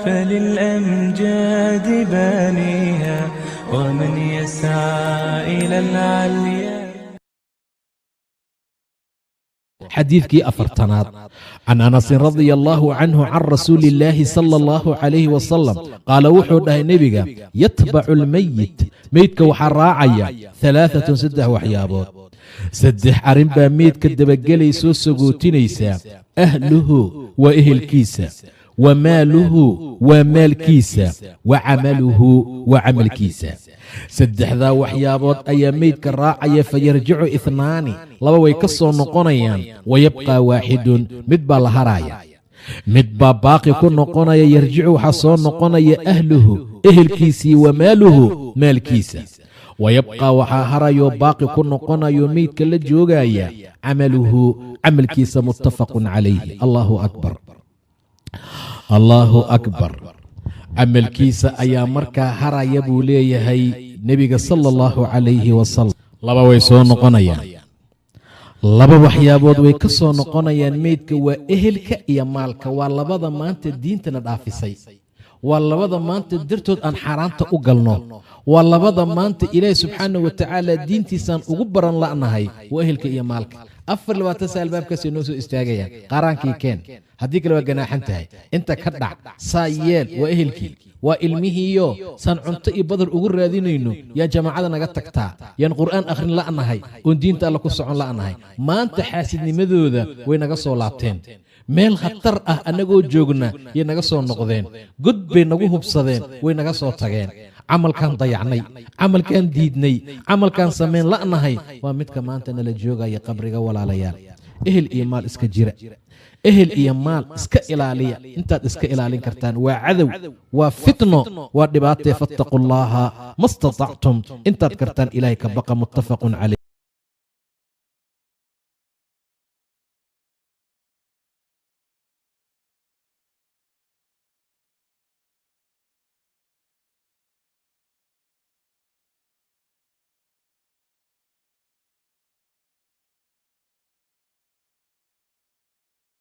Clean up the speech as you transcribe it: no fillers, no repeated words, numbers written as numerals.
فللأمجاد بانيها ومن يسعى إلى العليا. Xadiidkii 40aad: Can Anasin radia allaahu canhu can rasuuli illaahi sala allahu calayhi wasalam qaala, wuxuu dhahay nebiga: yatbacu almeyit, meydka waxaa raacaya, halaaatun, saddex waxyaabood. Saddex arrin baa meydka dabagelaysoo sagootinaysaa: ahluhu, waa ehelkiisa, wa maaluhu, waa maalkiisa, wa camaluhu, waa camalkiisa. Saddexdaa waxyaabood ayaa meydka raacaya. Fayarjicu ithnaani, laba way ka soo noqonayaan, wayabqaa waaxidun, mid baa la haraaya, mid baa baaqi ku noqonaya. Yarjicu, waxaa soo noqonaya, ahluhu, ehelkiisii, wa maaluhu, maalkiisa, wayabqaa, waxaa harayoo baaqi ku noqonayo meydka la joogaya, camaluhu, camalkiisa. Muttafaqun calayhi. Allahu akbar, allahu akbar. Camalkiisa ayaa markaa haraya, buu leeyahay nebiga sala allahu calayhi wasalam. Laba way soo noqonayaan, laba waxyaabood way ka soo noqonayaan meydka: waa ehelka iyo maalka. Waa labada maanta diintana dhaafisay, waa labada maanta dartood aan xaaraanta u galno, waa labada maanta Ilaahi subxaana wa tacaala diintiisaan ugu baran la'nahay, waa ehelka iyo maalka. 24 saa albaabkaasay noo soo istaagayaan: qaaraankii keen, haddii kale waa ganaaxan tahay, inta ka dhac, saa yeel. Waa ehelkii, waa ilmihiiyo saan cunto iyo badar ugu raadinayno yaan jamaacada naga tagtaa, yaan qur'aan akhrin la'nahay, oon diinta Alla ku socon la'nahay. Maanta xaasidnimadooda way naga soo laabteen. Meel khatar ah annagoo joogna yay naga soo noqdeen. God bay nagu hubsadeen, way naga soo tageen. Camalkaan dayacnay, camalkaan diidnay, camalkaan samayn la'nahay waa midka maanta nala joogaya qabriga. Walaalayaal, ehel iyo maal iska jira, ehel iyo maal iska ilaaliya intaad iska ilaalin kartaan. Waa cadow, waa fitno, waa dhibaatee. Fattaquu allaaha ma istatactum, intaad kartaan Ilaahay ka baqa. Muttafaqun calayh.